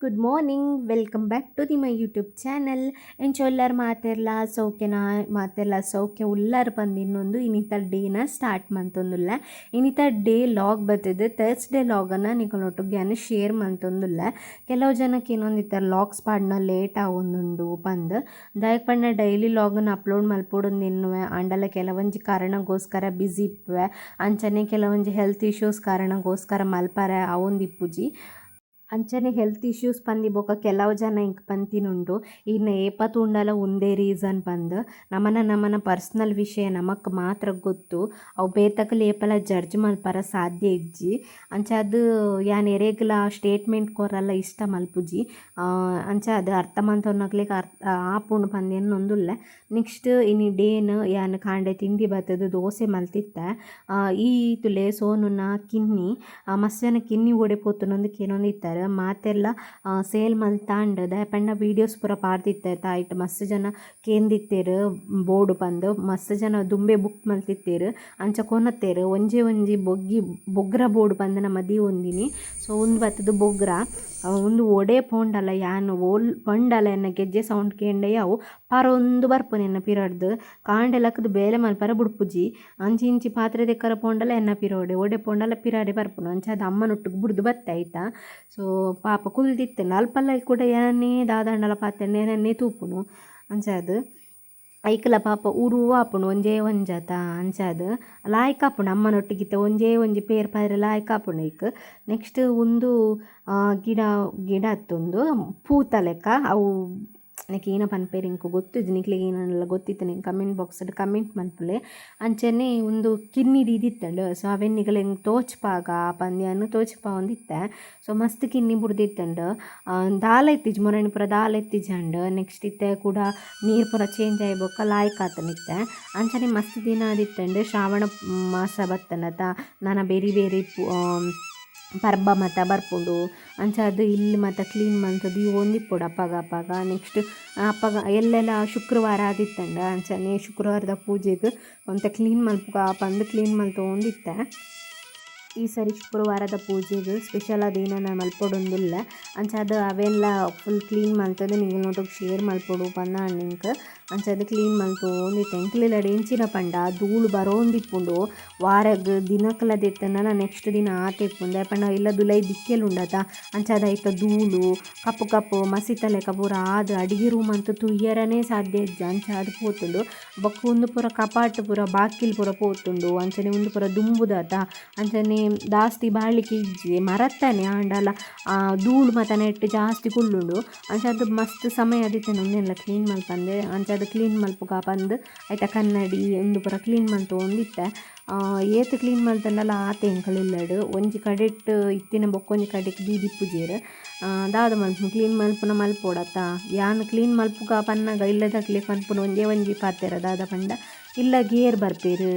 Good morning, welcome back to the my YouTube channel. ಎಂಚ ಉಲ್ಲರ್ ಮಾತೆರ್ಲ? ಸೌಖ್ಯನ? ಮಾತೆರ್ಲ ಸೌಖ್ಯ ಉಲ್ಲರ್ ಪಂದ್ ಇನ್ನೊಂದು ಇನಿತ ಡೇನ ಸ್ಟಾರ್ಟ್ ಮಂತೊಂದುಲ್ಲ. ಇನಿತ ಡೇ ಲಾಗ್ ಬತ್ತದು, ಥರ್ಸ್ಡೇ ಲಾಗನ್ನು ನಿಕಲ್ನೊಟ್ಟುಗು ಯಾನ್ ಶೇರ್ ಮಂತೊಂದುಲ್ಲ. ಕೆಲವು ಜನಕ್ಕೆ ಏನೊಂದಿತ್ತಾರೆ, ಲಾಗ್ಸ್ ಪಾಡ್ನ ಲೇಟ್ ಆವೊಂದುಂಡು ಪಂದ್. ದಾಯೆಗ್ ಪಂಡ ಡೈಲಿ ಲಾಗನ್ನು ಅಪ್ಲೋಡ್ ಮಲ್ಪೊಡೊಂದು ಎನ್ನುವೆ, ಆಂಡಲ ಕೆಲವೊಂಜಿ ಕಾರಣಗೋಸ್ಕರ ಬಿಸಿ ಇಪ್ಪುವೆ. ಅಂಚನೆ ಕೆಲವೊಂಜಿ ಹೆಲ್ತ್ ಇಶ್ಯೂಸ್ ಕಾರಣಗೋಸ್ಕರ ಮಲ್ಪರೆ ಆವೊಂದಿಪ್ಪುಜಿ. ಅಂಚನೆ ಹೆಲ್ತ್ ಇಶ್ಯೂಸ್ ಪಂದಿ ಬೊಕ ಕೆಲವು ಜನ ಎಂಕ್ ಪಂತಿನುಂಡು, ಈರ್ನ ಏಪ ತೂಂಡಲ ಉಂದೇ ರೀಸನ್ ಪಂದ್. ನಮನ ನಮನ ಪರ್ಸನಲ್ ವಿಷಯ ನಮಕ್ ಮಾತ್ರ ಗೊತ್ತು. ಅವು ಬೇತಕುಲು ಏಪಲ ಜಡ್ಜ್ ಮಲ್ಪರ ಸಾಧ್ಯ ಇಜ್ಜಿ. ಅಂಚಾದ್ ಯಾನ್ ಎರೆಗ್ಲ ಸ್ಟೇಟ್ಮೆಂಟ್ ಕೊರಲ ಇಷ್ಟ ಮಲ್ಪುಜಿ. ಅಂಚಾದ್ ಅರ್ಥ ಮಲ್ತೊನ್ನಕ್ಲೆಗ್ ಅರ್ಥ ಆಪುಂಡು ಪಂದ್ ಎನ್ನೊಂದುಲ್ಲೆ. ನೆಕ್ಸ್ಟ್ ಇನಿ ಡೇನ್ ಯಾನ್ ಕಾಂಡೆ ತಿಂಡಿ ಬತ್ತುದು ದೋಸೆ ಮಲ್ತಿತ್ತೆ. ಈ ತೂಲೆ ಸೋನುನ ಕಿನ್ನಿ. ಮಸ್ತ್ ಜನ ಕಿನ್ನಿ ಓಡೆ ಪೋತುಂಡು ಕೇನೊಂದಿತ್ತೆರ್. ಮಾತೆರ್ಲ ಸೇಲ್ ಮಲ್ತಾಂಡ್. ದಾಯೆ ಪಂಡ ವೀಡಿಯೋಸ್ ಪೂರ ಪಾಡ್ದಿತ್ತೆ ಐಟ್ ಮಸ್ತ್ ಜನ ಕೇಂದಿತ್ತೆರ್ ಬೋಡು ಪಂದ್. ಮಸ್ತ್ ಜನ ದುಂಬೆ ಬುಕ್ ಮಲ್ತಿತ್ತೆರ್, ಅಂಚ ಕೊನತ್ತೆರ್. ಒಂಜೇ ಒಂಜಿ ಬೊಗ್ಗಿ ಬೊಗ್ರ ಬೋಡು ಪಂದ್ ನಮ ದೀವೊಂದಿನಿ. ಸೊ ಉಂದು ಬತ್ತುದು ಬೊಗ್ರ. ಉಂದು ಒಡೆ ಪೋಂಡಲ, ಯಾನ್ ಓಲ್ ಪಂಡಲ ಎನ್ನ ಗೆಜ್ಜೆ ಸೌಂಡ್ ಕೇಂಡೆ ಅವು ಪರೊಂದು ಬರ್ಪುನು ಎನ್ನ ಪಿರಡ್ದ್. ಕಾಂಡೆ ಲಕ್ಕುದು ಬೇಲೆ ಮಲ್ಪರ ಬುಡ್ಪುಜಿ. ಅಂಚಿ ಇಂಚಿ ಪಾತ್ರೆ ದೆಕ್ಕರ ಪೋಂಡಲ ಎನ್ನ ಪಿರೋಡೆ, ಒಡೆ ಪೋಂಡಲ ಪಿರಾಡೆ ಬರ್ಪುನು. ಅಂಚಾದ್ ಅಮ್ಮನೊಟ್ಟುಗು ಬುಡ್ದು ಬತ್ತೆ ಆಯ್ತಾ. ಸೊ ಪಾಪ ಕುಲ್ದಿತ್ತ್ಂಡ್ ಅಲ್ಪಲ್ಲ ಕೂಡ ಎನನ್ನೇ ದಾದಾಂಡಲ ಪಾತೆರ್ಂಡ ಎನನ್ನೇ ತೂಪುನು. ಅಂಚಾದ್ ಐಕ್ಲ ಪಾಪ ಉರು ಆಪುಂಡು ಒಂಜೇ ಒಂಜತ. ಅಂಚಾದ್ ಲಾಯ್ಕ್ ಆಪುಂಡು ಅಮ್ಮನೊಟ್ಟಿಗಿತ್ತ ಒಂಜೇ ಒಂಜಿ ಪೇರ್ ಪೈರೆ ಲಾಯ್ಕ್ ಆಪುಂಡು ಐಕ್. ನೆಕ್ಸ್ಟ್ ಉಂದು ಗಿಡ ಗಿಡ ಅತ್ತುಂದು, ಪೂತ ಲೆಕ್ಕ ಅವು. ನೆಕ್ ಏನ ಪನ್ಪೆರ್ ಎಂಕ್ ಗೊತ್ತಿಜ್ಜಿ. ನಿಕ್ಲೆಗ್ ಏನಂಡಲ ಗೊತ್ತಿತ್ತ್ಂಡ comment box comment ಮಲ್ಪುಲೆ. ಅಂಚನೆ ಉಂದು ಕಿನ್ನಿ ದೀದಿತ್ತ್ಂಡ್. ಸೊ ಅವೆನ್ ನಿಕಲೆಗ್ ತೋಜ್ಪಾಗ ಪಂದ್ ಯಾನ್ ತೋಜ್ಪಾವೊಂದಿತ್ತೆ. ಸೊ ಮಸ್ತ್ ಕಿನ್ನಿ ಬುಡ್ದಿತ್ತ್ಂಡ್. ದಾಲ ಇತ್ತಿಜಿ, ಮೊರಣಿ ಪೂರ ದಾಲ ಇತ್ತಿಜಂಡ್. ನೆಕ್ಸ್ಟ್ ಇತ್ತೆ ಕುಡ ನೀರು ಪೂರ ಚೇಂಜ್ ಆಯಿ ಬೊಕ್ಕ ಲಾಯ್ಕ್ ಆತುಂಡು ಇತ್ತೆ. ಅಂಚನೆ ಮಸ್ತ್ ದಿನ ಆದಿತ್ತ್ಂಡ್. ಶ್ರಾವಣ ಮಾಸ ಬತ್ತ್ಂಡತ, ನನ ಬೇರಿ ಬೇರಿ ಪರ್ಬ ಮಾತ ಬರ್ಪುಂಡು. ಅಂಚಾದ್ ಇಲ್ಲ್ ಮಾತ ಕ್ಲೀನ್ ಮಂತ್ ದೀವೊಂದಿಪ್ಪೊಡು ಅಪಗ ಅಪಗ. ನೆಕ್ಸ್ಟ್ ಅಪಗ ಎಲ್ಲೆಲ ಶುಕ್ರವಾರ ಆದಿತ್ತ್ಂಡ್. ಅಂಚನೆ ಶುಕ್ರವಾರದ ಪೂಜೆಗ್ ಒಂತೆ ಕ್ಲೀನ್ ಮಲ್ಪುಗ ಪಂದ್ ಕ್ಲೀನ್ ಮಲ್ತೊಂದಿತ್ತೆ. ಈ ಸರಿ ಶುಕ್ರವಾರದ ಪೂಜೆಗ್ ಸ್ಪೆಷಲ್ ಆದ್ ಏನನ ಮಲ್ಪೊಡುಂದುಲ್ಲೆ. ಅಂಚಾದ್ ಅವೆನ್ಲ ಫುಲ್ ಕ್ಲೀನ್ ಮಲ್ತುದು ನಿಕಲ್ನೊಟ್ಟುಗು ಶೇರ್ ಮಲ್ಪೊಡು ಪಂದ್ ಆಂಡ್ ಎಂಕ್. ಅಂಚಾದ್ ಕ್ಲೀನ್ ಮಲ್ತೊಂದಿತ್ತೆ. ಎಂಕ್ಲೆಲ್ಲಡ್ ಎಂಚಿನ ಪಂಡ ಧೂಳು ಬರೋಂದಿಪ್ಪುಂಡು. ವಾರಗ್ ದಿನಕ್ಲ ದೆತ್ತುಂಡಲ ನೆಕ್ಸ್ಟ್ ದಿನ ಆತೆ ಇಪ್ಪುಂಡು. ದಾಯೆ ಪಂಡ ಇಲ್ಲದುಲಯಿ ದಿಕ್ಕೆಲ್ ಉಂಡತ, ಅಂಚಾದ್ ಐತ ಧೂಳು ಕಪ್ಪು ಕಪ್ಪು ಮಸಿತ ಲೆಕ ಪೂರ ಆದ್ ಅಡಿಗೆ ರೂಮ್ ಅಂತು ತೂಯರನೇ ಸಾಧ್ಯ ಇಜ್ಜಿ, ಅಂಚಾದ್ ಪೋತುಂಡು. ಬೊಕ್ಕ ಉಂದು ಪೂರ ಕಪಾಟ್ ಪೂರ ಬಾಕಿಲ್ ಪೂರ ಪೋತುಂಡು. ಅಂಚನೆ ಉಂದು ಪೂರ ದುಂಬುದತ, ಅಂಚನೆ ದಾಸ್ತಿ ಬಾಳಿಕೆ ಇಜ್ಜಿ. ಮರತ್ತನೆ ಆಂಡಲ ಧೂಳು ಮಾತ ನೆಟ್ಟ್ ಜಾಸ್ತಿ ಕುಲ್ಲುಂಡು. ಅಂಚಾದ್ ಮಸ್ತ್ ಸಮಯ ಆದಿತ್ತ್ಂಡ್ ಉಂದೆನ್ಲ ಕ್ಲೀನ್ ಮಲ್ಪಂದೆ. ಅಂಚಾದ್ ಕ್ಲೀನ್ ಮಲ್ಪುಗ ಪಂದ್ ಐತ ಕನ್ನಡಿ ಉಂದು ಪೂರ ಕ್ಲೀನ್ ಮಲ್ತೊಂದಿತ್ತೆ. ಏತ್ ಕ್ಲೀನ್ ಮಲ್ತುಂಡಲ ಆತೆ. ಎಂಕುಲು ಇಲ್ಲಡ್ ಒಂಜಿ ಕಡೆಟ್ ಇತ್ತಿನ ಬೊಕ್ಕೊಂಜಿ ಕಡೆಕ್ ದೀದಿಪ್ಪುಜೆರ್. ದಾದ ಮಲ್ಪುನು, ಕ್ಲೀನ್ ಮಲ್ಪುನ ಮಲ್ಪೊಡತ್ತ. ಯಾನ್ ಕ್ಲೀನ್ ಮಲ್ಪುಗ ಪನ್ನಗ ಇಲ್ಲದಕ್ಲೆ ಪನ್ಪುನ ಒಂಜೇ ಒಂಜಿ ಪಾತೆರ ದಾದ ಪಂಡ, ಇಲ್ಲಗ್ ಏರ್ ಬರ್ಪೆರ್?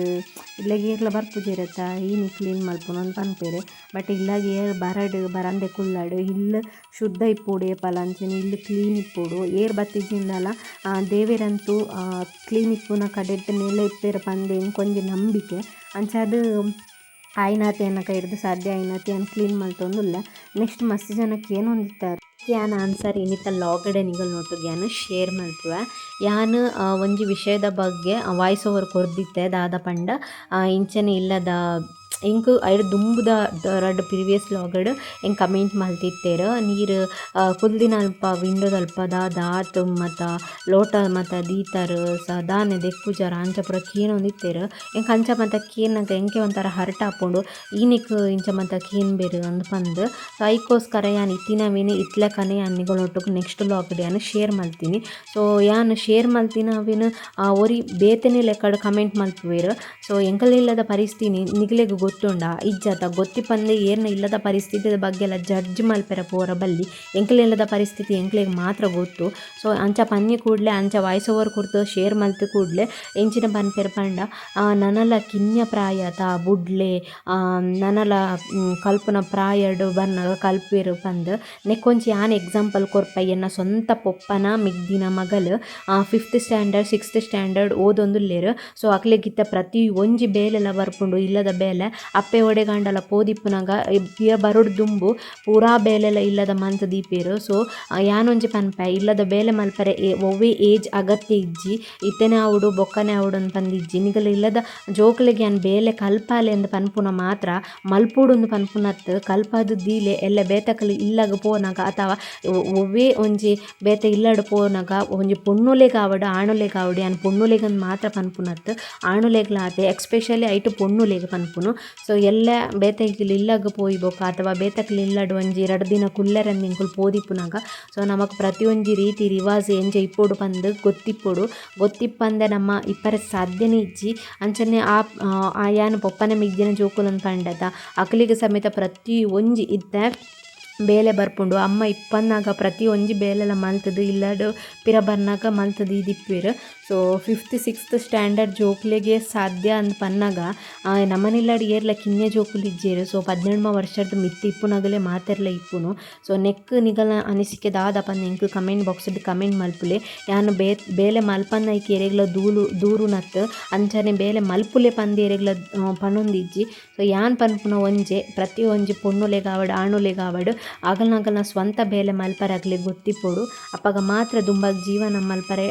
ಇಲ್ಲಗ್ ಏರ್ಲ ಬರ್ಪುಜೆರತ್ತ, ಇನಿ ಕ್ಲೀನ್ ಮಲ್ಪುನು ಅಂದ್ ಪನ್ಪೆರ್. ಬಟ್ ಇಲ್ಲಗ್ ಏರ್ ಬರಡ್, ಬರಂದೆ ಕುಲ್ಲಡ್, ಇಲ್ಲ್ ಶುದ್ಧ ಇಪ್ಪೊಡು ಏಪಲ. ಅಂಚನೆ ಇಲ್ಲ್ ಕ್ಲೀನ್ ಇಪ್ಪೊಡು. ಏರ್ ಬತ್ತಿಜಿಂಡಲ ದೇವೆರಂತೂ ಕ್ಲೀನ್ ಇಪ್ಪುನ ಕಡೆಟ್ ನೆಲೆ ಇಪ್ಪೆರ್ ಪಂದ್ ಎಂಕೊಂಜಿ ನಂಬಿಕೆ. ಅಂಚಾದ್ ಆಯಿನಾತ್ ಎನ್ನ ಕೈರ್ದ್ ಸಾಧ್ಯ ಆಯಿನಾತ್ ಯಾನ್ ಕ್ಲೀನ್ ಮಲ್ತೊಂದುಲ್ಲೆ. ನೆಕ್ಸ್ಟ್ ಮಸ್ತ್ ಜನ ಕೇನೊಂದಿತ್ತೆರ್. ಯಾನ್ ಆನ್ಸರ್ ಇನಿತ ಲಾಗಡೆ ನಿಗಲ್ನೊಟ್ಟುಗು ಯಾನ್ ಶೇರ್ ಮಲ್ಪುವೆ. ಯಾನ್ ಒಂಜಿ ವಿಷಯದ ಬಗ್ಗೆ ವಾಯ್ಸ್ ಓವರ್ ಕೊರ್ದಿತ್ತೆ. ದಾದ ಪಂಡ, ಇಂಚನೆ ಇಲ್ಲದ ಎಂಕ್ ಐಡ್ ದುಂಬುದ ರಡ್ಡ್ ಪ್ರೀವಿಯಸ್ ಲಾಗಡ್ ಎಂಕ್ ಕಮೆಂಟ್ ಮಲ್ತಿತ್ತೆರ್, ನೀರ್ ಕುಲ್ದಿನಲ್ಪ ವಿಂಡೋದಲ್ಪ ದಾದ ಆತ್ ಮಾತ ಲೋಟ ಮಾತ ದೀತರ್ ಸ ದಾನೆ ದೆಕ್ಕುಜರ ಅಂಚ ಪೂರ ಕೇನೊಂದಿತ್ತೆರ್. ಎಂಕ್ ಅಂಚ ಮಾತ ಕೇನ್ನಗ ಎಂಕೆ ಒಂಥರ ಹರ್ಟ್ ಆಪುಂಡು, ಈನಿಕ್ ಇಂಚ ಮಾತ ಕೇನ್ಬೆರ್ ಅಂದ್ ಪಂದ್. ಸೊ ಐಕೋಸ್ಕರ ಯಾನ್ ಇತ್ತಿನವೆನ್ ಇತ್ತ್ಲೆಕನೆ ಯಾನ್ ನಿಗಲ್ನೊಟ್ಟುಗು ನೆಕ್ಸ್ಟ್ ಲಾಗ್ಡ್ ಯಾನ್ ಶೇರ್ ಮಲ್ತಿನಿ. ಸೊ ಯಾನ್ ಶೇರ್ ಮಲ್ತಿನವೆನ್ ಒರಿ ಬೇತೆನೆ ಲೆಕ್ಕಡ್ ಕಮೆಂಟ್ ಮಲ್ಪುವೆರ್. ಸೊ ಎಂಕಲ್ನ ಇಲ್ಲದ ಪರಿಸ್ಥಿತಿ ನಿಗಲೆಗ್ ಗೊತ್ತುಂಡ ಇಜ್ಜತ? ಗೊತ್ತಿಪ್ಪಂದೆ ಏರ್ನ ಇಲ್ಲದ ಪರಿಸ್ಥಿತಿದ ಬಗ್ಗೆ ಎಲ್ಲ ಜಡ್ಜ್ ಮಲ್ಪೆರೆ ಪೋರ ಬಲ್ಲಿ. ಎಂಕಲ್ನ ಇಲ್ಲದ ಪರಿಸ್ಥಿತಿ ಎಂಕ್ಲೆಗ್ ಮಾತ್ರ ಗೊತ್ತು. ಸೊ ಅಂಚ ಪನ್ನಿ ಕೂಡ್ಲೆ, ಅಂಚ ವಾಯ್ಸ್ ಓವರ್ ಕೊರ್ದು ಶೇರ್ ಮಲ್ತ್ ಕೂಡ್ಲೆ ಎಂಚಿನ ಪನ್ಪೆರ್ ಪಂಡ, ನನಲ ಕಿನ್ಯ ಪ್ರಾಯತ ಬುಡ್ಲೆ, ನನಲ ಕಲ್ಪುನ ಪ್ರಾಯಡ್ ಬನ್ನಗ ಕಲ್ಪುವೆರ್ ಪಂದ್. ನೆಕ್ಕೊಂಜಿ ಯಾನ್ ಎಕ್ಸಾಂಪಲ್ ಕೊರ್ಪೆ. ಎನ್ನ ಸ್ವಂತ ಪೊಪ್ಪನ ಮೆಗ್ದಿನ ಮಗಲ್ fifth standard, sixth standard ಓದೊಂದುಲ್ಲೆರ್. So ಅಕ್ಲೆಗ್ ಇತ್ತೆ ಪ್ರತಿ ಒಂಜಿ ಬೇಲೆಲ ಬರ್ಪುಂಡು ಇಲ್ಲದ ಬೇಲೆ. ಅಪ್ಪೆ ಒಡೆಗಾಂಡಲ ಪೋದಿಪ್ಪುನಗ ಪಿರ ಬರೊಡು ದುಂಬು ಪೂರಾ ಬೇಲೆಲ ಇಲ್ಲದ ಮಂತ್ ದೀಪೆರ್. ಸೊ ಯಾನೊಂಜಿ ಪನ್ಪೆ ಇಲ್ಲದ ಬೇಲೆ ಮಲ್ಪರೆ ಒವ್ವೇ ಏಜ್ ಅಗತ್ಯ ಇಜ್ಜಿ, ಇತ್ತೆನೆ ಆವೊಡು ಬೊಕ್ಕನೆ ಆವೊಡು ಅಂದ್ ಪಂದಿಜ್ಜಿ. ನಿಗಲ ಇಲ್ಲದ ಜೋಕುಲೆಗ್ ಯಾನ್ ಬೇಲೆ ಕಲ್ಪಾಲೆ ಅಂದ್ ಪನ್ಪುನ ಮಾತ್ರ ಮಲ್ಪೊಡು ಅಂದ್ ಪನ್ಪುನತ್ ಕಲ್ಪಾದ್ ದೀಲೆ ಎಲ್ಲೆ ಬೇತಕಲ್ ಇಲ್ಲಗ್ ಪೋನಗ ಅಥವಾ ಒವ್ವೇ ಒಂಜಿ ಬೇತೆ ಇಲ್ಲಡ್ ಪೋನಗ ಒಂಜಿ ಪೊಣ್ಣುಲೆಗ್ ಆವಡ್ ಆಣುಲೆಗ್ ಆವಡ್ ಯಾನ್ ಪೊಣ್ಣುಲೆಗ್ ಅಂದ್ ಮಾತ್ರ ಪನ್ಪುನತ್ ಆಣುಲೆಗ್ಲ ಆತೆ ಎಕ್ಸ್ಪೆಷಲಿ ಐಟ್ ಪೊಣ್ಣುಲೆಗ್ ಪನ್ಪುನು. ಸೊ ಎಲ್ಲೆ ಬೇತೆಕ್ಲ್ ಇಲ್ಲಗ್ ಪೋಯಿ ಬೊಕ್ಕ ಅಥವಾ ಬೇತೆಕ್ಲ್ ಇಲ್ಲಡ್ ಒಂಜಿ ರಡ್ಡ್ ದಿನ ಕುಲ್ಲೆರಂದ್ ಎಂಕುಲು ಪೋದಿಪ್ಪುನಗ ಸೊ ನಮಕ್ ಪ್ರತಿಯೊಂಜಿ ರೀತಿ ರಿವಾಜ್ ಎಂಚ ಇಪ್ಪೊಡು ಪಂದ್ ಗೊತ್ತಿಪ್ಪೊಡು. ಗೊತ್ತಿಪ್ಪಂದೆ ನಮ್ಮ ಇಪ್ಪರೆ ಸಾಧ್ಯನೇ ಇಜ್ಜಿ. ಅಂಚನೆ ಆ ಯಾನ್ ಪೊಪ್ಪನ ಮೆಗ್ದಿನ ಜೋಕುಲುಂದು ಪಂಡತ ಅಕ್ಲೆಗ್ ಸಮೇತ ಪ್ರತಿ ಒಂಜಿ ಇತ್ತೆ ಬೇಲೆ ಬರ್ಪುಂಡು. ಅಮ್ಮ ಇಪ್ಪನ್ನಗ ಪ್ರತಿ ಒಂಜಿ ಬೇಲೆಲ ಮಲ್ತ್‌ದ್ ಇಲ್ಲಡ್ ಪಿರ ಬನ್ನಗ ಮಲ್ತ್ ದೀದಿಪ್ಪುವೆರ್. ಸೊ 5th 6th standard ಜೋಕ್ಲೆಗೆ ಸಾಧ್ಯ ಅಂದ್ ಪನ್ನಗ ನಮನಿಲ್ಲಡ್ ಏರ್ಲ ಕಿನ್ಯ ಜೋಕುಲು ಇಜ್ಜೆರ್. ಸೊ 18 ವರ್ಷದ ಮಿತ್ತ್ ಇಪ್ಪುನಗಲೇ ಮಾತೆರ್ಲ ಇಪ್ಪುನು. ಸೊ ನೆಕ್ಕ್ ನಿಗಲ್ನ ಅನಿಸಿಕೆ ದಾದ ಪಂದ್ ಎಂಕ್ ಕಮೆಂಟ್ ಬಾಕ್ಸ್ ಕಮೆಂಟ್ ಮಲ್ಪುಲೆ. ಯಾನ್ ಬೇಲೆ ಮಲ್ಪನ್ನೈಕ್ ಏರೆಗ್ಲ ದೂರುನತ್ ಅಂಚನೆ ಬೇಲೆ ಮಲ್ಪುಲೆ ಪಂದ್ ಏರೆಗ್ಲ ಪನೊಂದಿಜ್ಜಿ. ಸೊ ಯಾನ್ ಪನ್ಪುನ ಒಂಜೆ ಪ್ರತಿ ಒಂಜಿ ಪೊಣ್ಣುಲೆಗಾವಡ್ ಆಣುಲೆಗಾವಡ್ ಅಗಲ್ನಗಲ್ನ ಸ್ವಂತ ಬೇಲೆ ಮಲ್ಪರೆ ಅಕ್ಲೆಗ್ ಗೊತ್ತಿಪ್ಪೊಡು. ಅಪಗ ಮಾತ್ರ ದುಂಬಗ್ ಜೀವನ ಮಲ್ಪರೆ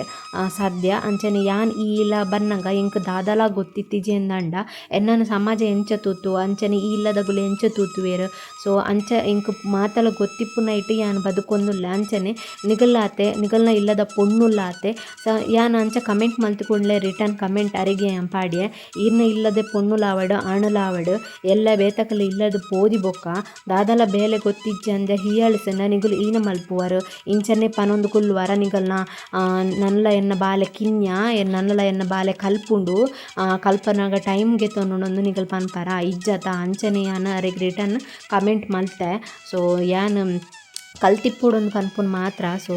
ಸಾಧ್ಯ. ಅಂಚನೆ ಯಾನ್ ಈ ಇಲ್ಲ ಬನ್ನಗ ಎಂಕ್ ದಾದಲ ಗೊತ್ತಿತ್ತಿಜಿ ಅಂದಂಡ ಎನ್ನನ ಸಮಾಜ ಎಂಚ ತೂತು ಅಂಚನೆ ಈ ಇಲ್ಲದಗುಲು ಎಂಚ ತೂತುವೆರ್. ಸೊ ಅಂಚ ಎಂಕ್ ಮಾತಲ ಗೊತ್ತಿಪ್ಪುನೈಟ್ ಯಾನ್ ಬದುಕೊಂದುಲ್ಲೆ. ಅಂಚನೆ ನಿಗಲ್ಲಾತೆ ನಿಗಲ್ನ ಇಲ್ಲದ ಪೊಣ್ಣುಲ್ಲಾತೆ ಸೊ ಯಾನ್ ಅಂಚ ಕಮೆಂಟ್ ಮಲ್ತ್ಕೊಂಡ್ಲೆ ರಿಟರ್ನ್ ಕಮೆಂಟ್ ಅರೆಗೆ ಯಾನ್ ಪಾಡ್ಯೆ. ಈರ್ನ ಇಲ್ಲದೆ ಪೊಣ್ಣುಲಾವಡ್ ಆಣುಲಾವಡ್ ಎಲ್ಲ ಬೇತಕಲ್ ಇಲ್ಲದ ಪೋದಿ ಬೊಕ್ಕ ದಾದಲ ಬೇಲೆ ಗೊತ್ತಿಜ್ಜಂದೆ ಹೀಯಾಳಿಸಂಡ ನಿಗುಲು ಈನ ಮಲ್ಪುವರು ಇಂಚನೆ ಪನೊಂದು ಕುಲ್ಲುವರ ನಿಗಲ್ನ ನನ್ಲ ಎನ್ನ ಬಾಲೆ ಕಿನ್ಯ ನನ್ನಲ ಎನ್ನ ಬಾಲೆ ಕಲ್ಪುಂಡು ಕಲ್ಪನಾಗ ಟೈಮ್ ಗೆತೊನುಂಡು ನಿಗಲ್ ಪನ್ಪರ ಇಜ್ಜತ. ಅಂಚನೆ ಯಾನ್ ಅರೆಗ್ ರಿಟರ್ನ್ ಕಮೆಂಟ್ ಮಲ್ತೆ. ಸೊ ಯಾನ್ ಕಲ್ತಿಪ್ಪೊಡು ಪನ್ಪುನ ಮಾತ್ರ. ಸೊ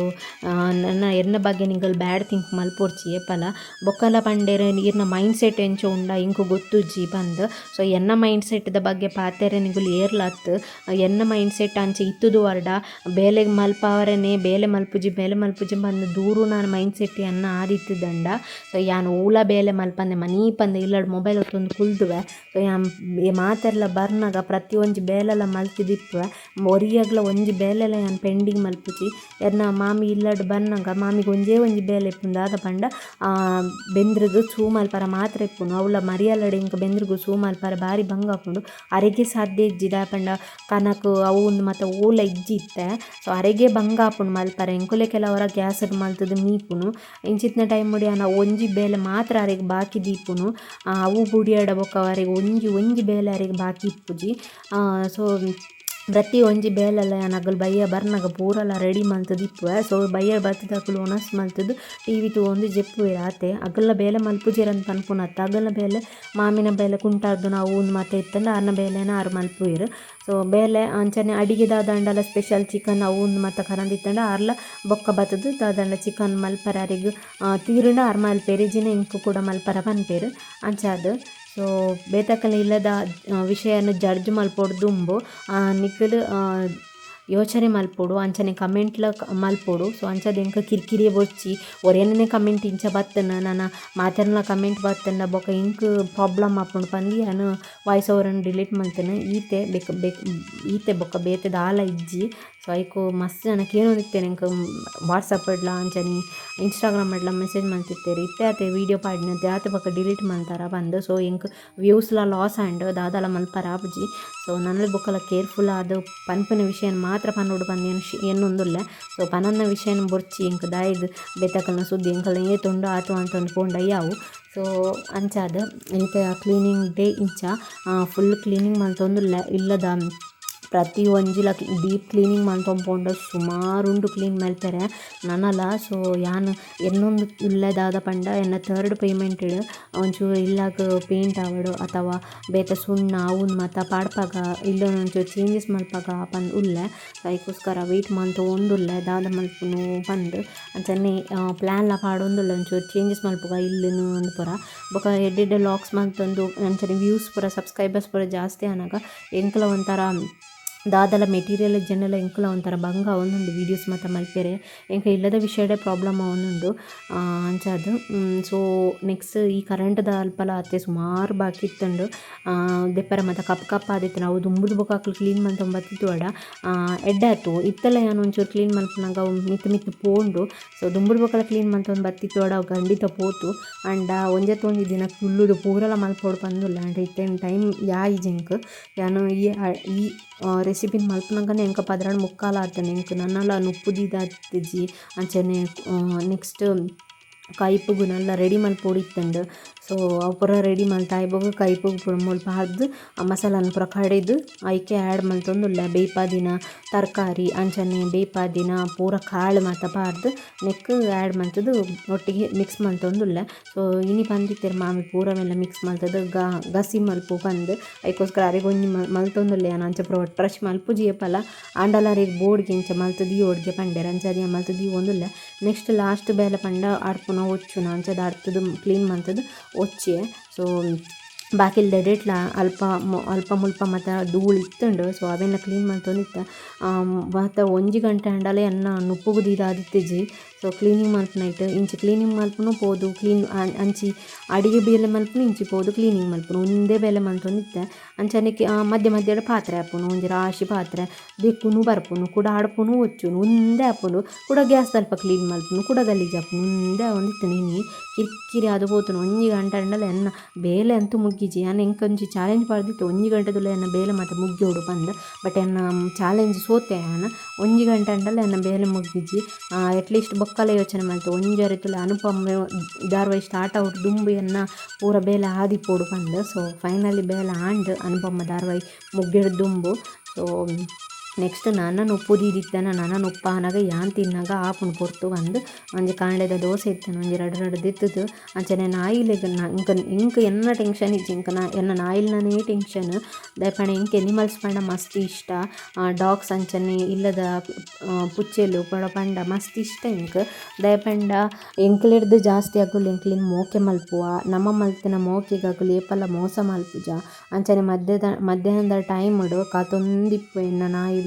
ನನ್ನ ಎನ್ನ ಬಗ್ಗೆ ನಿಗಲ್ ಬ್ಯಾಡ್ ಥಿಂಕ್ ಮಲ್ಪೊಡ್ಚಿ ಏಪಲ. ಬೊಕ್ಕಲ ಪಂಡೆರ್ ಈರ್ನ ಮೈಂಡ್ ಸೆಟ್ ಎಂಚ ಉಂಡ ಎಂಕ್ ಗೊತ್ತುಜ್ಜಿ ಪಂದ್. ಸೊ ಎನ್ನ ಮೈಂಡ್ ಸೆಟ್‌ದ ಬಗ್ಗೆ ಪಾತೆರೆ ನಿಗುಲು ಏರ್ಲ ಅತ್ತ್. ಎನ್ನ ಮೈಂಡ್ ಸೆಟ್ ಅಂಚ ಇತ್ತುದು ವರ್ಡ ಬೇಲೆಗ್ ಮಲ್ಪಾವರೆನೆ ಬೇಲೆ ಮಲ್ಪುಜಿ ಬೇಲೆ ಮಲ್ಪುಜಿ ಪಂದ್ ದೂರುನ ಮೈಂಡ್ ಸೆಟ್ ಎನ್ನ ಆದಿತ್ತುದಂಡ. ಸೊ ಯಾನ್ ಓಲ ಬೇಲೆ ಮಲ್ಪಂದೆ ಮನೀಪಂದೆ ಇಲ್ಲಡ್ ಮೊಬೈಲ್ ಒತ್ತೊಂದು ಕುಲ್ದುವೆ. ಸೊ ಯಾನ್ ಮಾತೆರ್ಲ ಬರ್ನಗ ಪ್ರತಿಯೊಂಜಿ ಬೇಲೆಲ ಮಲ್ತಿದಿಪ್ಪುವೆ. ಒರಿಯಗ್ಲ ಒಂಜಿ ಬೇಲೆಲ ಯಾನ್ ಪೆಂಡಿಂಗ್ ಮಲ್ಪುಜಿ. ಎನ್ನ ಮಾಮಿ ಇಲ್ಲಡ್ ಬನ್ನಗ ಮಾಮಿಗ್ ಒಂಜೇ ಒಂಜಿ ಬೇಲೆ ಇಪ್ಪುಂಡು ದಾದ ಪಂಡ ಬೆಂದ್ರಗ್ ಸೂ ಮಲ್ಪರ ಮಾತ್ರ ಇಪ್ಪುಂಡು. ಅವ್ಲ ಮರಿಯಲಡ್ ಎಂಕ್ ಬೆಂದ್ರಗ್ ಸೂ ಮಲ್ಪರ ಬಾರಿ ಬಂಗ ಆಪುಂಡು. ಅರೆಗೆ ಸಾಧ್ಯ ಇಜ್ಜಿ ದಾಯೆ ಪಂಡ ಕನಕ್ ಅವು ಉಂದು ಮಾತ ಓಲ ಇಜ್ಜಿ ಇತ್ತೆ. ಸೊ ಅರೆಗೆ ಬಂಗ ಆಪುಂಡು ಮಲ್ಪರೆ. ಎಂಕುಲೆ ಕೆಲವರ ಗ್ಯಾಸ್‌ಡ್ ಮಲ್ತ್‌ದ್ ಮೀಪುನು. ಇಂಚಿತ್ತಿನ ಟೈಮ್ ಯಾನ್ ಒಂಜಿ ಬೇಲೆ ಮಾತ್ರ ಅರೆಗ್ ಬಾಕಿ ದೀಪುನು. ಅವು ಬುಡಿಯಡ ಬೊಕ್ಕ ಅರೆಗ್ ಒಂಜಿ ಒಂಜಿ ಬೇಲೆ ಅರೆಗ್ ಬಾಕಿ ಇಪ್ಪುಜಿ. ಸೊ ಪ್ರತಿ ಒಂಜಿ ಬೇಲೆಲ ಯಾನ್ ಅಗಲ್ ಬಯ್ಯ ಬರ್ನಗ ಪೂರಲ ರೆಡಿ ಮಲ್ತ್‌ದ್ ಇಪ್ಪುವೆ. ಸೊ ಬಯ್ಯ ಬತ್ತ್‌ದ್ ಅಕುಲು ಒಣಸ್ ಮಲ್ತ್‌ದ್ ಟಿವಿ ತೂವೊಂದು ಜೆಪ್ಪುವೆರ್ ಆತೆ. ಅಗಲ್ನ ಬೇಲೆ ಮಲ್ಪುಜೆರ್ ಅಂದ್ ಪನ್ಪುನತ್ತ್. ಅಗಲ್ನ ಬೇಲೆ ಮಾಮಿನ ಬೇಲೆ ಕುಂಟಾರ್ದುನ ಅವು ಉಂದು ಮಾತ ಇತ್ತ್ಂಡ ಆರ್ನ ಬೇಲೆನ್ ಆರ್ ಮಲ್ಪುವೆರ್. ಸೊ ಬೇಲೆ ಅಂಚನೆ ಅಡಿಗೆ ದಾದಾಂಡಲ ಸ್ಪೆಷಲ್ ಚಿಕನ್ ಅವು ಉಂದು ಮಾತ ಕನದಿತ್ತ್ಂಡ ಆರ್ಲ ಬೊಕ್ಕ ಬತ್ತ್‌ದ್ ದಾದಾಂಡ ಚಿಕನ್ ಮಲ್ಪರೆ ಅರೆಗ್ ತೀರುಂಡ ಆರ್ ಮಲ್ಪೆರ್ ಇಜ್ಜಿಂಡ ಎಂಕ್ ಕೂಡ ಮಲ್ಪರ ಪನ್ಪೆರ್ ಅಂಚಾದ್. ಸೊ ಬೇತಕಲ್ನ ಇಲ್ಲದ ವಿಷಯನ್ ಜಡ್ಜ್ ಮಲ್ಪೊಡು ದುಂಬು ನಿಕುಲು ಯೋಚನೆ ಮಲ್ಪೊಡು ಅಂಚನೆ ಕಮೆಂಟ್‌ಲ ಮಲ್ಪೊಡು. ಸೊ ಅಂಚಾದ್ ಎಂಕ್ ಕಿರಿಕಿರಿಯೇ ಬೊಡ್ಚಿ ಒರಿಯನನೆ ಕಮೆಂಟ್ ಇಂಚ ಬತ್ತುಂಡ ನನ ಮಾತೆರ್ನ ಕಮೆಂಟ್ ಬತ್ತುಂಡ ಬೊಕ್ಕ ಎಂಕ್ ಪ್ರಾಬ್ಲಮ್ ಆಪುಂಡು ಪಂದ್ ಯಾನ್ ವಾಯ್ಸ್ ಓವರ್‌ನ್ ಡಿಲೀಟ್ ಮಲ್ತುನು. ಈತೆ ಬೇಕ ಬೇಕ ಈತೆ ಬೊಕ್ಕ ಬೇತೆ ದಾಲ ಇಜ್ಜಿ. ಸೊ ಐಕ್ ಮಸ್ತ್ ಜನ ಕೇನೊಂದಿತ್ತೆರ್ ಎಂಕ್ ವಾಟ್ಸಪ್‌ಡ್ಲ ಅಂಚನೆ ಇನ್‌ಸ್ಟಾಗ್ರಾಮ್‌ಡ್ಲ ಮೆಸೇಜ್ ಮಲ್ತಿತ್ತೆರ್ ಇತ್ತೆ ಆತೆ ವೀಡಿಯೋ ಪಾಡಿನತೆ ಆತೆ ಬೊಕ್ಕ ಡಿಲೀಟ್ ಮಲ್ತಾರ ಪಂದ್. ಸೊ ಎಂಕ್ ವ್ಯೂಸ್‌ಲ ಲಾಸ್ ಆಂಡ್ ದಾದಲ ಮಲ್ಪರ ಆಪುಜಿ. ಸೊ ನನಲ ಬೊಕ್ಕಲ ಕೇರ್‌ಫುಲ್ ಆದ್ ಪನ್ಪಿನ ವಿಷಯನ್ ಮಾತ್ರ ಪನೊಡು ಪಂದ್ ಯಾನ್ ಎನ್ನೊಂದುಲ್ಲೆ. ಸೊ ಪನೊನ್ನ ವಿಷಯನ್ ಬೊಡ್ಚಿ ಎಂಕ್ ದಾಯೆಗ್ ಬೇತಕಲ್ನ ಸುದ್ದಿ ಎಂಕಲ್ನ ಏತ್ ಉಂಡು ಆತ್ ಮಲ್ತೊಂದು ಪೋಂಡ ಯಾವು. ಸೊ ಅಂಚಾದ್ ಇತ್ತೆ ಕ್ಲೀನಿಂಗ್ ಡೇ ಇಂಚ ಫುಲ್ ಕ್ಲೀನಿಂಗ್ ಮಲ್ತೊಂದುಲ್ಲೆ ಇಲ್ಲದ ಪ್ರತಿ ಒಂಜಿಲ ಡೀಪ್ ಕ್ಲೀನಿಂಗ್ ಮಲ್ತೊಂದು ಪೋಂಡ ಸುಮಾರ್ ಉಂಡು ಕ್ಲೀನ್ ಮಲ್ಪೆರೆ ನನಲ. ಸೊ ಯಾನ್ ಎನ್ನೊಂದು ಉಲ್ಲೆ ದಾದ ಪಂಡ ಎನ್ನ ಥರ್ಡ್ ಪೇಮೆಂಟ್‌ಡ್ ಒಂಚೂರು ಇಲ್ಲಗ್ ಪೇಂಟ್ ಆವಡ್ ಅಥವಾ ಬೇತೆ ಸುಣ್ಣ ಅವು ಉಂದು ಮಾತ ಪಾಡ್ಪಾಗ ಇಲ್ಲನ್ ಒಂಚೂರು ಚೇಂಜಸ್ ಮಲ್ಪಾಗ ಪಂದ್ ಉಲ್ಲೆ. ಐಕೋಸ್ಕರ ವೇಟ್ ಮಲ್ತೊಂದುಲ್ಲೆ ದಾದ ಮಲ್ಪುನು ಪಂದ್. ಅಂಚನೆ ಪ್ಲ್ಯಾನ್‌ಲ ಪಾಡೊಂದುಲ್ಲೆ ಒಂಚೂರು ಚೇಂಜಸ್ ಮಲ್ಪುಗ ಇಲ್ಲುನು ಅಂದ್ ಪೂರ. ಬೊಕ ಎಡ್ಡೆ ಎಡ್ಡೆ ವ್ಲಾಗ್ಸ್ ಮಲ್ತೊಂದು ಅಂಚನೆ ವ್ಯೂಸ್ ಪೂರ ಸಬ್ಸ್ಕ್ರೈಬರ್ಸ್ ಪೂರ ಜಾಸ್ತಿ ಆನಗ ಎಂಕ್ಲ ಒಂಥರ ದಾದಲ ಮೆಟೀರಿಯಲ್ ಇಜ್ಜಂಡಲ ಎಂಕುಲ ಒಂಥರ ಬಂಗ ಆವೊಂದುಂಡು ವೀಡಿಯೋಸ್ ಮಾತ ಮಲ್ಪೆರೆ. ಎಂಕ್ ಇಲ್ಲದ ವಿಷಯಡೆ ಪ್ರಾಬ್ಲಮ್ ಆವೊಂದುಂಡು ಅಂಚಾದ್. ಸೊ ನೆಕ್ಸ್ಟ್ ಈ ಕರೆಂಟ್ದ ಅಲ್ಪಲ ಆತೆ ಸುಮಾರು ಬಾಕಿ ಇತ್ತುಂಡು. ದೆಪ್ಪರೆ ಮಾತ ಕಪ್ ಕಪ್ ಆದಿತ್ತ್ಂಡ್. ಅವು ದುಂಬುದು ಬೊಕ ಅಕುಲು ಕ್ಲೀನ್ ಮಲ್ತೊಂದು ಬತ್ತಿತ್ತುವಡ ಎಡ್ಡೆ ಆತು. ಇತ್ತಲ ಯಾನ್ ಒಂಚೂರು ಕ್ಲೀನ್ ಮಲ್ಪುನಗ ಅವು ಮಿತ್ತ್ ಮಿತ್ತ್ ಪೋಂಡು. ಸೊ ದುಂಬುಡು ಬೊಕಲ ಕ್ಲೀನ್ ಮಲ್ತೊಂದು ಬತ್ತಿತ್ತುವಡ ಅವು ಖಂಡಿತ ಪೋತು. ಆಂಡ ಒಂಜೆತ್ ಒಂಜಿ ದಿನ ಕುಲ್ಲುದು ಪೂರಲ ಮಲ್ಪೊಡು ಪಂದುಲ್ಲ. ಆಂಡ ಇತ್ತೆ ಟೈಮ್ ಯಾಯಿಜಿ ಎಂಕ್. ಯಾನ್ ಈ ಈ ರೆಸಿಪಿನ್ ಮಲ್ಪುನಗನೆ ಎಂಕ್ 12:45 ಆತುಂಡು. ಎಂಕ್ ನನಲ ನುಪ್ಪು ದೀದಾತಿಜಿ. ಅಂಚನೆ ನೆಕ್ಸ್ಟ್ ಕೈಪುಗು ನಲ್ಲ ರೆಡಿ ಮಲ್ಪೊಡು ಇತ್ತುಂಡು. ಸೊ ಅವು ಪೂರ ರೆಡಿ ಮಲ್ತಾಯಿ ಬೊಕ ಕೈಪುಗು ಪೂರ ಮೂಲು ಪಾಡ್ದು ಆ ಮಸಾಲನ್ ಪೂರ ಕಡೆದು ಐಕೆ ಆ್ಯಡ್ ಮಲ್ತೊಂದುಲ್ಲೆ. ಬೇಯ್ಪಾದಿನ ತರಕಾರಿ ಅಂಚನೆ ಬೇಯ್ಪಾದಿನ ಪೂರ ಕಾಳು ಮಾತ ಪಾಡ್ದು ನೆಕ್ಕ್ ಆ್ಯಡ್ ಮಲ್ತುದು ಒಟ್ಟಿಗೆ ಮಿಕ್ಸ್ ಮಲ್ತೊಂದುಲ್ಲೆ. ಸೊ ಇನಿ ಪಂದಿತ್ತೆರ್ ಮಾಮಿ ಪೂರ ಮೆಲ್ಲ ಮಿಕ್ಸ್ ಮಲ್ತುದು ಗಸಿ ಮಲ್ಪು ಪಂದ್. ಐಕೋಸ್ಕರ ಅರೆಗ್ ಒಂಜಿ ಮಲ್ತೊಂದುಲ್ಲೆ ಯಾನ್. ಅಂಚ ಪೂರ ಒಟ್ರಾಶಿ ಮಲ್ಪುಜಿ ಏಪಲ. ಆಂಡಲ ಅರೆಗ್ ಬೋಡ್ಗೆ ಇಂಚ ಮಲ್ತುದು ದೀವೊಡ್ಗೆ ಪಂಡೆರ್. ಅಂಚಾದ್ ಯಾನ್ ಮಲ್ತುದು ದೀವೊಂದುಲ್ಲೆ. ನೆಕ್ಸ್ಟ್ ಲಾಸ್ಟ್ ಬೇಲೆ ಪಂಡ ಅಡ್ಪುನ ಒಚ್ಚುನ. ಅಂಚಾದ್ ಅಡ್ತುದು ಕ್ಲೀನ್ ಮಲ್ತುದು ಒಚ್ಚಿಯೆ. ಸೊ ಬಾಕಿಲ್ದ ಎಡೆಟ್ಲ ಅಲ್ಪ ಅಲ್ಪ ಮುಲ್ಪ ಮಾತ ಧೂಳು ಇತ್ತುಂಡು. ಸೊ ಅವೆನ್ ಕ್ಲೀನ್ ಮಲ್ತೊಂದಿತ್ತೆ. ಮಾತ 1 ಗಂಟೆ ಆಂಡಲ ಎನ್ನ ನುಪ್ಪುಗು ದೀದಾದಿತ್ತಿಜಿ. ಸೊ ಕ್ಲೀನಿಂಗ್ ಮಲ್ಪುನೈಟ್ ಇಂಚಿ ಕ್ಲೀನಿಂಗ್ ಮಲ್ಪುನು ಪೋದು ಕ್ಲೀನ್ ಅಂಚಿ ಅಡಿಗೆ ಬೇಲೆ ಮಲ್ಪುನು ಇಂಚಿ ಪೋದು ಕ್ಲೀನಿಂಗ್ ಮಲ್ಪುನು ಒಂದೇ ಬೇಲೆ ಮಲ್ತೊಂದಿತ್ತೆ. ಅಂಚನೆ ಮಧ್ಯ ಮಧ್ಯಡ್ ಪಾತ್ರೆ ಆಪುನು ಒಂಜಿ ರಾಶಿ ಪಾತ್ರೆ ದೆಕ್ಕುನು ಬರ್ಪುನು ಕುಡ ಆಡ್ಪುನು ಒಚ್ಚುನು ಒಂದೇ ಆಪುಂಡು. ಕುಡ ಗ್ಯಾಸ್ ದಲ್ಪ ಕ್ಲೀನ್ ಮಲ್ಪುನು ಕುಡ ಗಲೀಜು ಆಪುನು ಒಂದೇ ಆವೊಂದಿತ್ತುಂಡು. ಇನಿ ಕಿರಿಕಿರಿ ಆದ್ ಪೋತುಂಡು. 1 ಗಂಟೆ ಆಂಡಲ ಎನ್ನ ಬೇಲೆ ಅಂತೂ ಮುಗ್ಗಿಜಿ. ಯಾನ್ ಎಂಕ್ ಒಂಜಿ ಚಾಲೆಂಜ್ ಪಾಡ್ದಿತ್ತೆ 1 ಗಂಟೆದುಲಯಿ ಎನ್ನ ಬೇಲೆ ಮಾತ ಮುಗ್ಯೋಡು ಪಂದ್. ಬಟ್ ಎನ್ನ ಚಾಲೆಂಜ್ ಸೋತೆ ಯಾನ್. 1 ಗಂಟೆ ಆಂಡಲ ಎನ್ನ ಬೇಲೆ ಮುಗ್ಗಿಜಿ. ಅಟ್ಲೀಸ್ಟ್ ಬೊಕ್ಕಲ ಯೋಚನೆ ಮಲ್ತೆ ಒಂಜರೆ ತುಲೆ ಅನುಪಮ ಧಾರಾವಾಹಿ ಸ್ಟಾರ್ಟ್ ಆವೊಡು ದುಂಬು ಎನ್ನ ಪೂರ ಬೇಲೆ ಆದಿಪ್ಪೊಡು ಪಂದ್. ಸೊ ಫೈನಲಿ ಬೇಲೆ ಆಂಡ್ ಅನುಪಮ ಧಾರಾವಾಹಿ ಮುಗ್ಯೆಡ್ ದುಂಬು. ಸೊ ನೆಕ್ಸ್ಟ್ ನನ ನುಪ್ಪು ದೀದಿತ್ತನ ನನ ನುಪ್ಪು ಆನಗ ಯಾನ್ ತಿನ್ನಗ ಆಪುಂಡು ಪೊರ್ತು ಪಂದ್. ಒಂಜಿ ಕಾಂಡೆದ ದೋಸೆ ಇತ್ತನ ಒಂಜಿ ರಡ್ಡ್ ರಡ್ಡ್ ದೆತ್ತುದು. ಅಂಚನೆ ನಾಯಿಲೆಗ್ ಎಂಕ್ ಎಂಕ್ ಎನ್ನ ಟೆನ್ಷನ್ ಇಜ್ಜಿ. ಎಂಕ್ ಎನ್ನ ನಾಯಿಲ್ನನೇ ಟೆನ್ಷನ್. ದಾಯೆ ಪಂಡ ಎಂಕ್ ಎನಿಮಲ್ಸ್ ಪಂಡ ಮಸ್ತ್ ಇಷ್ಟ. ಡಾಗ್ಸ್ ಅಂಚನೆ ಇಲ್ಲದ ಪುಚ್ಚೆಲು ಪೂರ ಪಂಡ ಮಸ್ತ್ ಇಷ್ಟ ಎಂಕ್. ದಾಯೆ ಪಂಡ ಎಂಕ್ಲೆಡ್ದ್ ಜಾಸ್ತಿ ಅಕುಲು ಎಂಕ್ಲೆನ್ ಮೋಕೆ ಮಲ್ಪುವ. ನಮ ಮಲ್ತಿನ ಮೋಕೆಗ್ ಅಕುಲು ಏಪಲ ಮೋಸ ಮಲ್ಪುಜ. ಅಂಚನೆ ಮಧ್ಯಾಹ್ನದ ಟೈಮ್ ಡ್ ಕಾತೊಂದಿಪ್ಪುವೆ ಎನ್ನ ನಾಯಿಲು.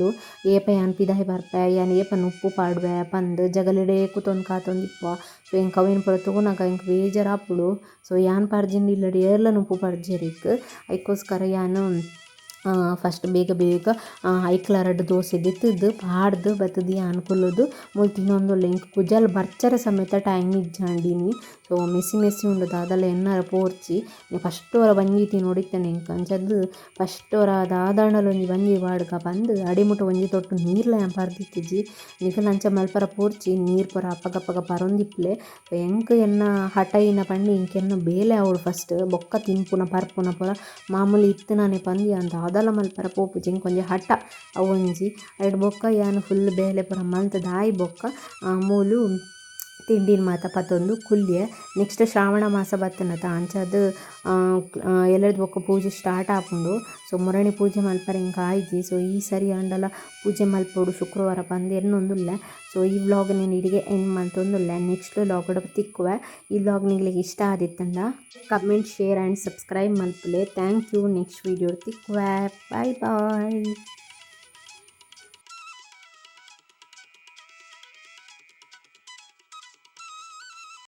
ಏಪ ಯಾನ್ ಪಿದಾಯಿ ಬರ್ಪೆ ಯಾನ್ ಏಪ ನುಪ್ಪು ಪಾಡುವೆ ಪಂದ್ ಜಗಲಿಡೇ ಕುತೊಂದು ಕಾತೊಂದಿಪ್ಪುವ. ಸೊ ಎಂಕ್ ಅವೆನ್ ಪೂರ ತೂನಗ ಎಂಕ್ ಬೇಜಾರಾಪುಂಡು. ಸೊ ಯಾನ್ ಪಾಡ್ಜಿಂಡ ಇಲ್ಲಡ್ ಏರ್ಲ ನುಪ್ಪು ಪಾಡ್ಜೆರ್ ಐಕೋಸ್ಕರ ಯಾನ್ ಫಸ್ಟ್ ಬೇಗ ಬೇಗ ಐಕ್ಲ ರಡ್ಡ್ ದೋಸೆ ದೆತ್ತುದು ಪಾಡ್ದು ಬತ್ತುದು ಯಾನ್ ಕುಲ್ಲುದು ಮೂಲು ತಿನೊಂದುಲ್ಲೆ. ಎಂಕ್ ಕುಜಲ್ ಬರ್ಚರೆ ಸಮೇತ ಟೈಮ್ ಇಜ್ಜಾಂಡ್ ಇನಿ. ಸೊ ಮೆಸ್ಸಿ ಮೆಸ್ಸಿ ಉಂಡು ದಾದಲ ಎನ್ನರ ಪೋರ್ಚಿ. ಫಸ್ಟ್ ಒರ ಬಂಜಿ ತಿನೊಡಿತ್ತುಂಡು ಎಂಕ್. ಅಂಚಾದ್ ಫಸ್ಟ್ ಒರ ದಾದಾಂಡಲ ಒಂಜಿ ಬಂಜಿ ಪಾಡ್ಗ ಪಂದ್ ಅಡಿ ಮುಟ ಒಂಜಿ ತೊಟ್ಟು ನೀರ್ಲ ಯಾನ್ ಪರ್ದಿತ್ತಿಜಿ. ನಿಕುಲು ಅಂಚ ಮಲ್ಪರ ಪೋರ್ಚಿ. ನೀರು ಪೂರ ಅಪಗಪಗ ಪರೊಂದಿಪ್ಪುಲೆ. ಎಂಕ್ ಎನ್ನ ಹಠ ಇನ ಪಂಡ ಎಂಕ್ ಎನ್ನ ಬೇಲೆ ಆವೊಡು ಫಸ್ಟ್ ಬೊಕ್ಕ ತಿನ್ಪುನ ಪರ್ಪುನ ಪೂರ ಮಾಮೂಲಿ ಇತ್ತಿನಾನೆ ಪಂದ್ ಯಾನ್ ದಾದಲ ಮಲ್ಪರ ಪೋಪುಜಿ. ಎಂಕ್ ಒಂಜಿ ಹಠ ಅವೊಂಜಿ. ಐಡ್ ಬೊಕ್ಕ ಯಾನ್ ಫುಲ್ ಬೇಲೆ ಪೂರ ಮಲ್ತುದು ಆಯಿ ಬೊಕ್ಕ ಮೂಲು ತಿಂಡಿನ್ ಮಾತ ಪತೊಂದು ಕುಲ್ಯೆ. ನೆಕ್ಸ್ಟ್ ಶ್ರಾವಣ ಮಾಸ ಬತ್ತುಂಡತ ಅಂಚಾದ್ ಎಲ್ಲೆರ್ದ್ ಬೊಕ್ಕ ಪೂಜೆ ಸ್ಟಾರ್ಟ್ ಆಪುಂಡು. ಸೊ ಮುರಣಿ ಪೂಜೆ ಮಲ್ಪರೆ ಎಂಕ್ ಆಯಿಜಿ. ಸೊ ಈ ಸರಿ ಆಂಡಲ ಪೂಜೆ ಮಲ್ಪೊಡು ಶುಕ್ರವಾರ ಪಂದ್ ಎನ್ನೊಂದುಲ್ಲೆ. ಸೊ ಈ ವ್ಲಾಗ್ ನ್ ಇಡೆಗೆ ಎಂಡ್ ಮಲ್ತೊಂದುಲ್ಲೆ. ನೆಕ್ಸ್ಟ್ ವ್ಲಾಗ್ ಡ್ ತಿಕ್ಕುವೆ. ಈ ವ್ಲಾಗ್ ನಿಕ್ಲೆಗ್ ಇಷ್ಟ ಆದಿತ್ತುಂಡ comment share and subscribe ಮಲ್ಪುಲೆ. Thank you. Next video ತಿಕ್ಕುವೆ. Bye bye.